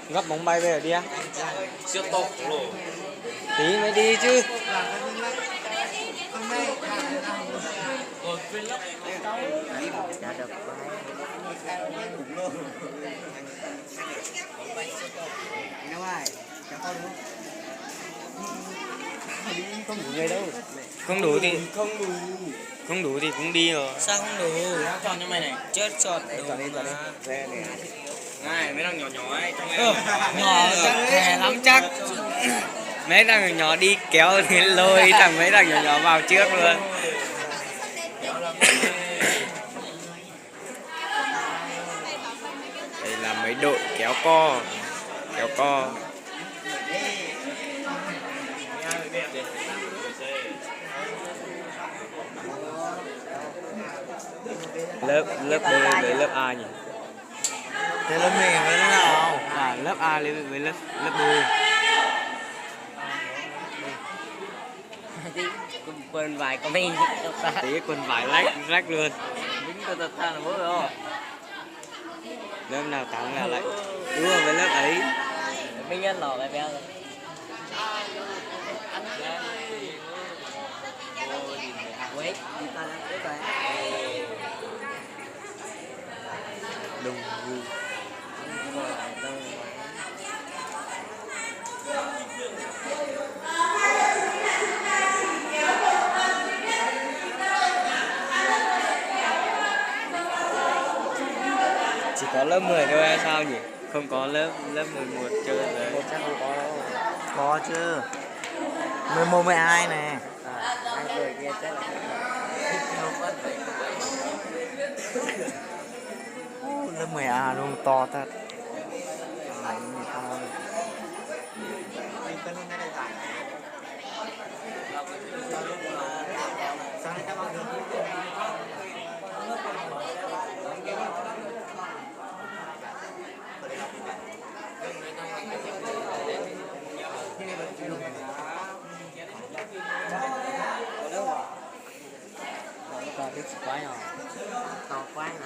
Gấp bóng bay về đi. Tí mới đi chứ. Không đủ thì, không đủ thì cũng đi rồi. Sao không đủ? Chết chọn đủ mà. Này, mấy thằng nhỏ nhỏ ấy, trong này. Ờ, nhỏ chắc thèm lắm chắc. Mấy thằng nhỏ đi kéo thì lôi thằng, mấy thằng nhỏ nhỏ vào trước luôn. Đây là mấy đội kéo co, kéo co. Lớp, lớp B với lớp A nhỉ? Thế lớp mình với lớp nào? À, lớp A với lớp, lớp B. Quần vải của mình. Tí quần vải rách, rách luôn. Đúng tôi thật tha là bố rồi. Lớp nào thắng là lại đua với lớp ấy. Minh Nhất lỏ cái béo rồi. Ui, đi ta, đi ta. Đông vui. Chỉ có lớp mười thôi hay sao nhỉ? Không có lớp, lớp mười một chơi rồi. Một chắc không có đâu. Có chứ. Mười một, mười hai này. À, hai tuổi kia chắc là Ú, lớp mười A luôn to thật. Ờ, mười to. Tau twb tsis paib os. Tau paib os.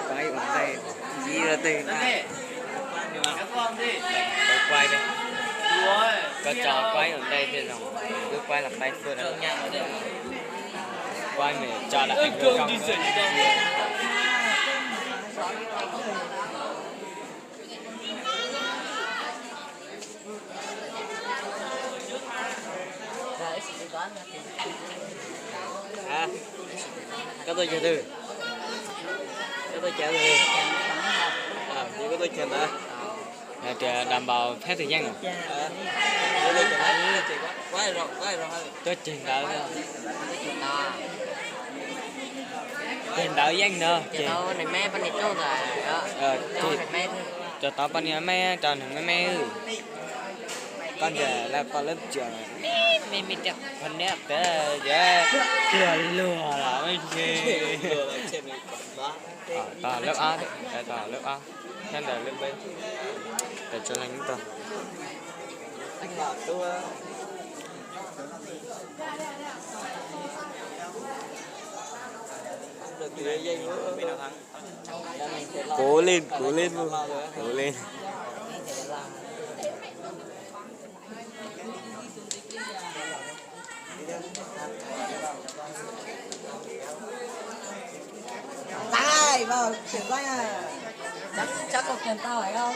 Paib ua ntej, yig rau tej na. Tau paib li. Koj tso paib ua ntej thiaj zoo, twb paib los paib fuaj na. Paib mas tso lawm. Hả? Koj tuaj chaw twg? Koj tuaj chaw twg? Ces koj tuaj chaw ntawd. Tias đảm bảo phép thử nhanh à? Tuaj chaw ntawd. Chaw ntawd yeej ntawd ces. Cov tod poj niam me rau nws me me. Koj ntawd lawv poj lớp trưởng, me me rau poj niam peb yuav luag luag los me me. Tos lớp ob, tos lớp ob, sab ntawd lớp peb, tos tso leej tag. Cố lên, cố lên, cố lên. Tải vào, chuyển qua nha. Chắc, chắc có cần tao phải không?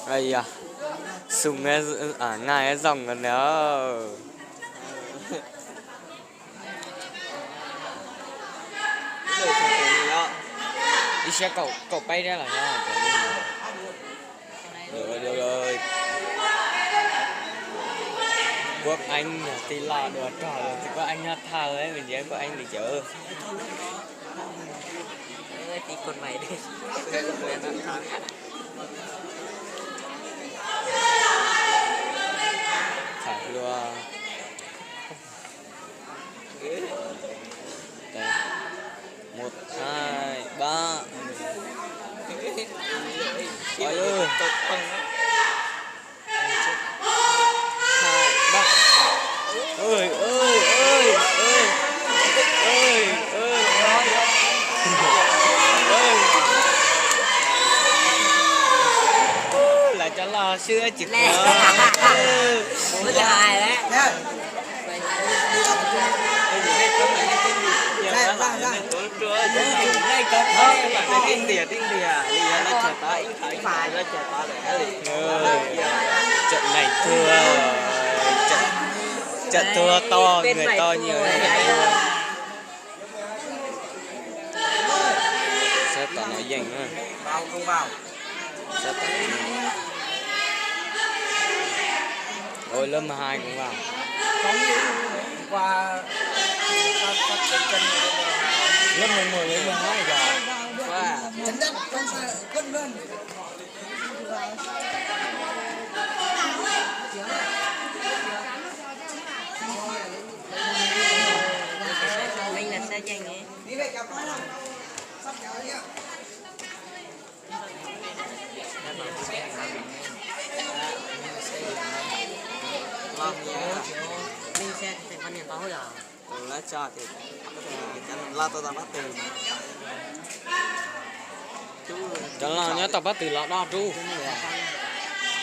Ây da, sung, à, ngai zoo rồi nè. Ib siab kaum, kaum peb thiab lawm no. Được rồi, được rồi. Quốc Anh tij loj dua rog los tsis Quốc Anh nyob thawj, me ntsis Quốc Anh li cawv. Tij kun mày đi. Tham luaj. Một, hai, ba. Alo. Sib tsis qhuav. Mus hais lawm. Tib ntiag tib ntiag li yog lawv tsag tod ib qho ib qho lawv tsag tod lawm. Tseem neeg tuag, tseem tuag tau, nws tau nyuag tuag. Sab tom no yeej na. Sab tom no. Ôi, lớp mười hai cũng vào. Lớp mười một với mười hai vào. Lawv tso tias lawv tau tau pab twg. Cov loj nyob tau pab twg los do rub.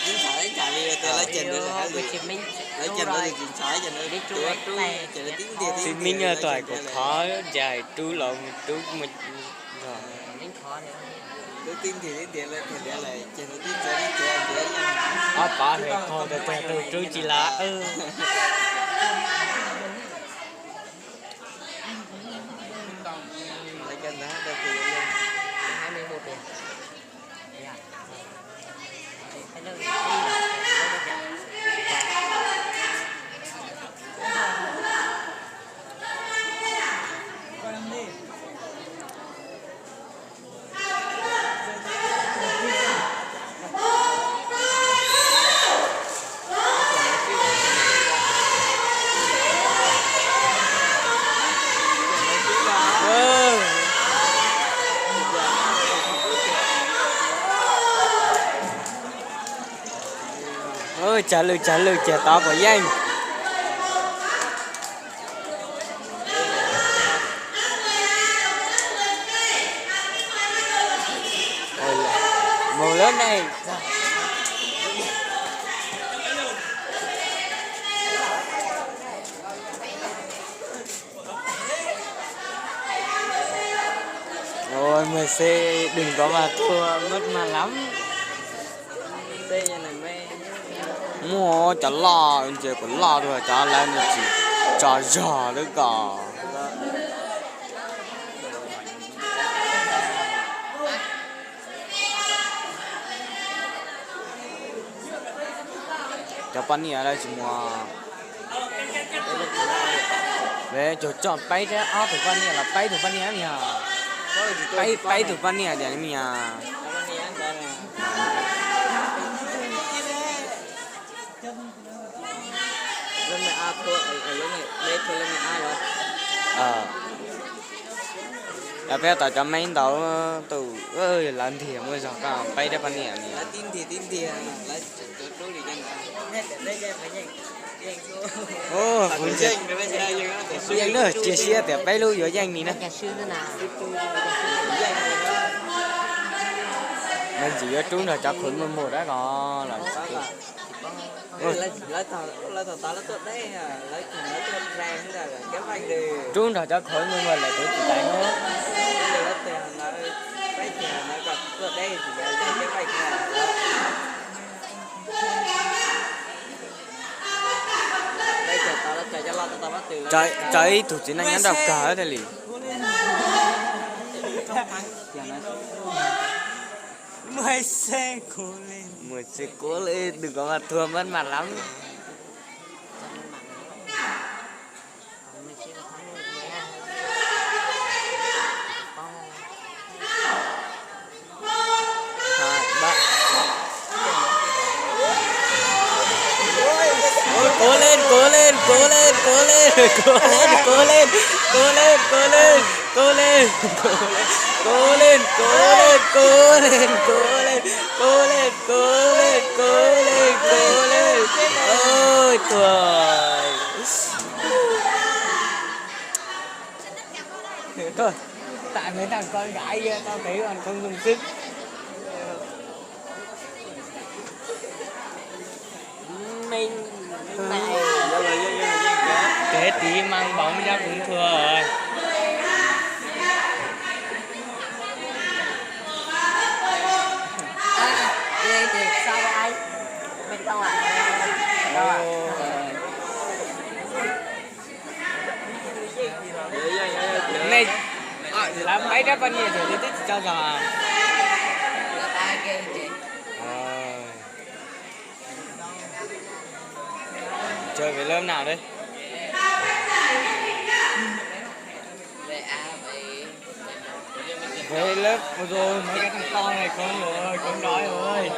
Ib ntshai ib ntshai li tias lawv ceg ntawd lawm, lawv ceg ntawd tsis ntshai, ceg ntawd rub rub, ceg ntawd tib ntiag tib ntiag. Tib ntiag li lawv ceg ntawd lawm. Tib ntiag tib ntiag lawv ceg ntawd lawm, ceg ntawd tib ntiag tib ntiag. Ob pab hais qhov tias rub rub tsis lam. Tsag lwj tsag lwj, tsag tod puas yeej. Mus lawm ne. Ôi, mười xe đừng có mà thua, mất mặt lắm. Muaj cov loj ntses kuj loj dua, cov lawv nws tsis tso zog lawm ko. Cov poj niam lawv tsis muaj, cog coj peb thiab ob tug poj niam los peb tug poj niam ni. Peb, peb tug poj niam tias li me nyuam. Peb tom cov me ntau tus lawv ntiag muaj zog ko peb thiab poj niam ni. Yeej na, cia siab tias peb lub yuav yeej ni na. Nws tsis yuav rub nrog cov khuv muag muag dab ko los. Rub nrog cov khuv muag muag lawm kuv tsis tau hnub. Tso ib tug txiv neej nyob nrad kawg thiaj li. Mười xe cố lên, đừng có mà thua, mất mặt lắm. Cố lên, cố lên, cố lên, cố lên, cố lên, cố lên, cố lên, cố lên, cố lên, cố lên, cố lên, cố lên, cố lên, cố lên, cố lên, cố lên, ôi trời. Thôi, tại mấy thằng con gái kia tao thấy còn không dùng sức. Ces tiv mas npaum nyob kuv thua. Nej, lawv peb rab poj niam ces twb tsis tso zog. Chơi với lớp nào đấy? Với lớp vừa rồi mới cái thằng to này không rồi, không nói rồi.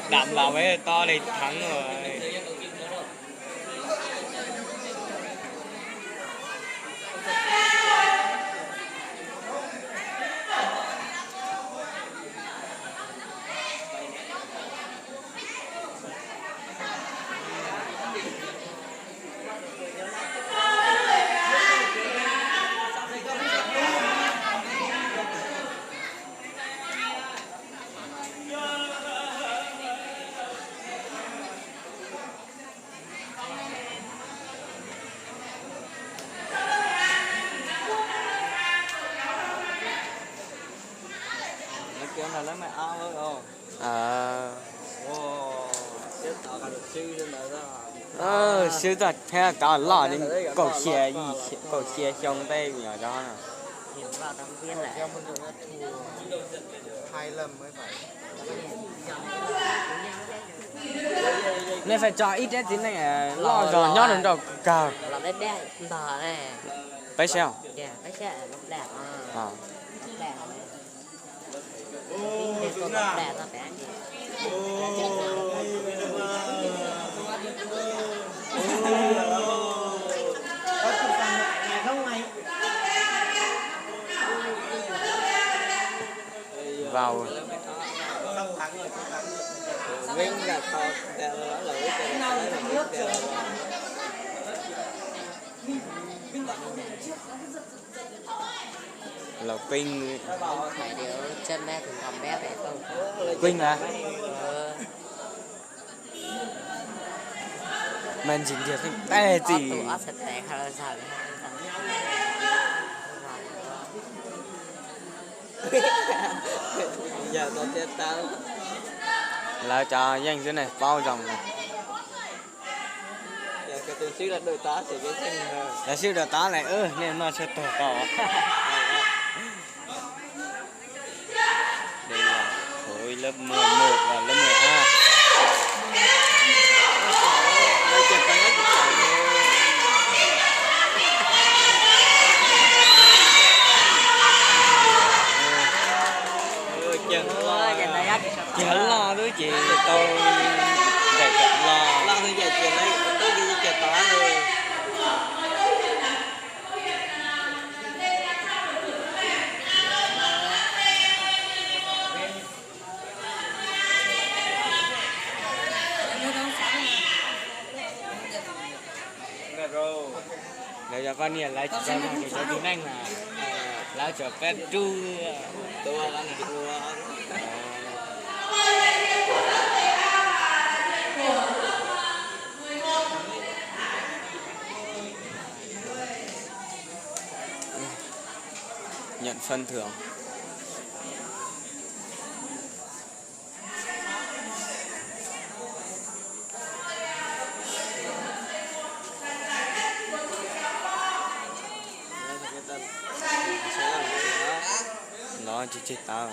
Đảm bảo với to này thắng rồi. Swb tag thiab, cov loj li kaum xya, kaum xya xyoo tej nyuam cov no. Nej faib tso ib rab txiv neej loj zog nyob rau nraum kawg. Peb saib os. Vau. Laus Ping. Ping hả? Mas ntsis ntiag tej txiv. Lawv cov yeej xwb ne, paub zoo. Lawv swb daim teb lawm, nej noj tshuaj tuag tau. Đây là khối lớp mười một và lớp mười A. Ces loj lub ces tau daim los. Lawv cov poj niam lawv tsis tau nrog cov txiv neej na, lawv tsuas pab rub. Nhận phần thưởng. Los tsis tseg tawv.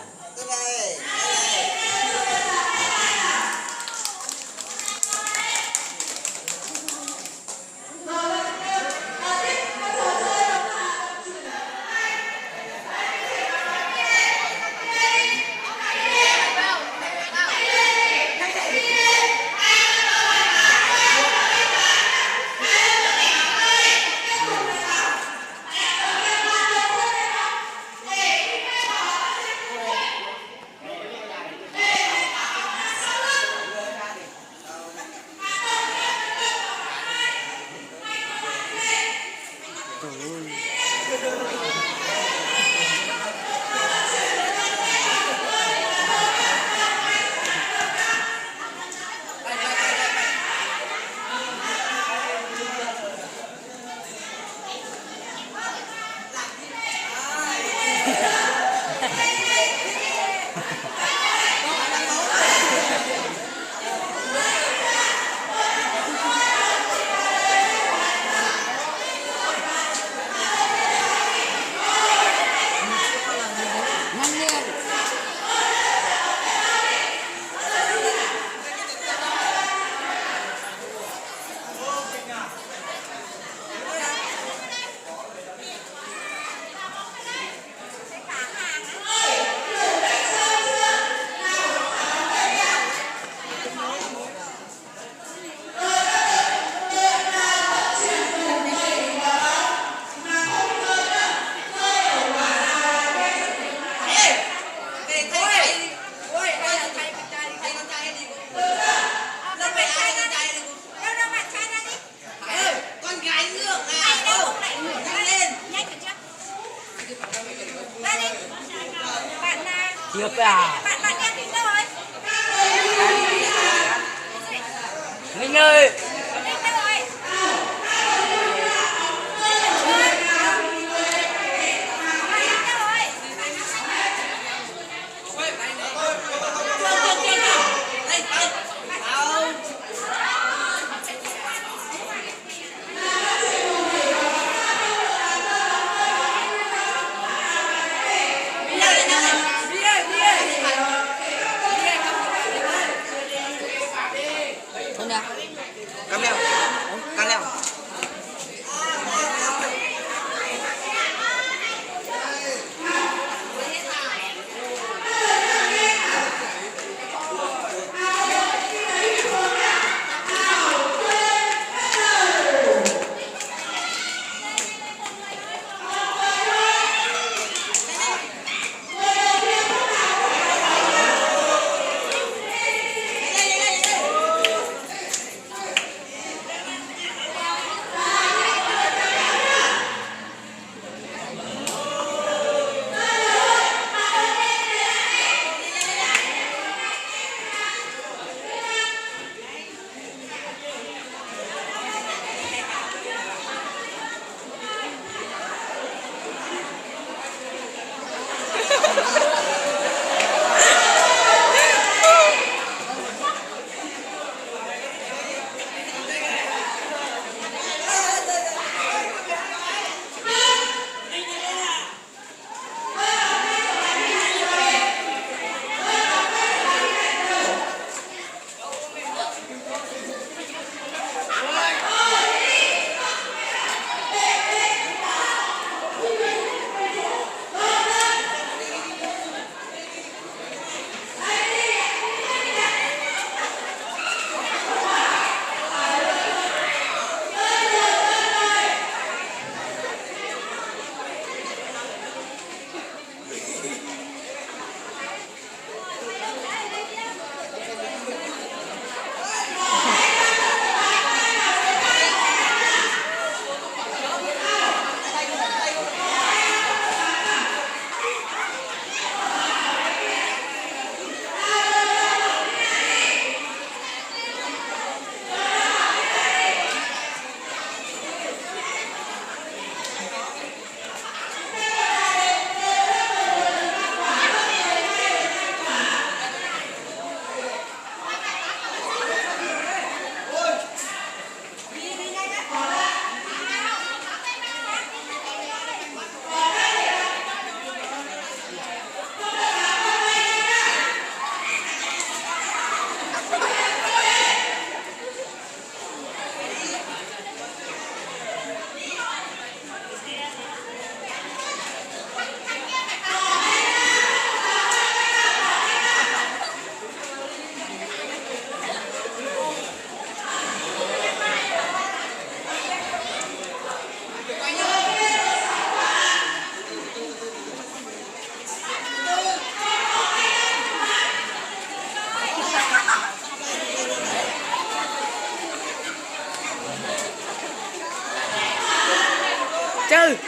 Cawg.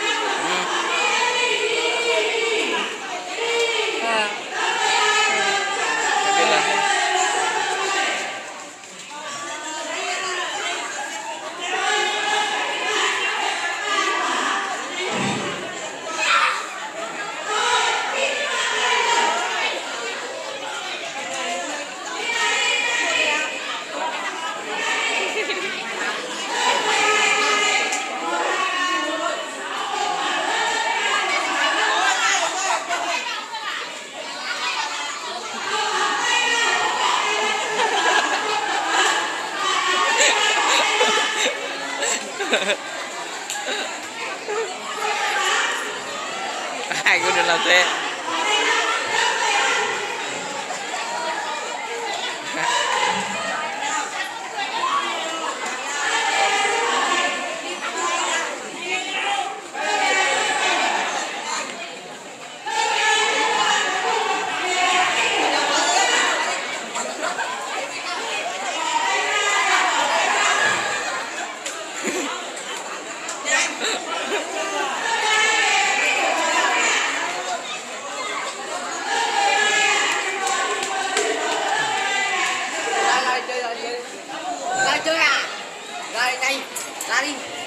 Hais kuv nrog los thiab. Ê, la li.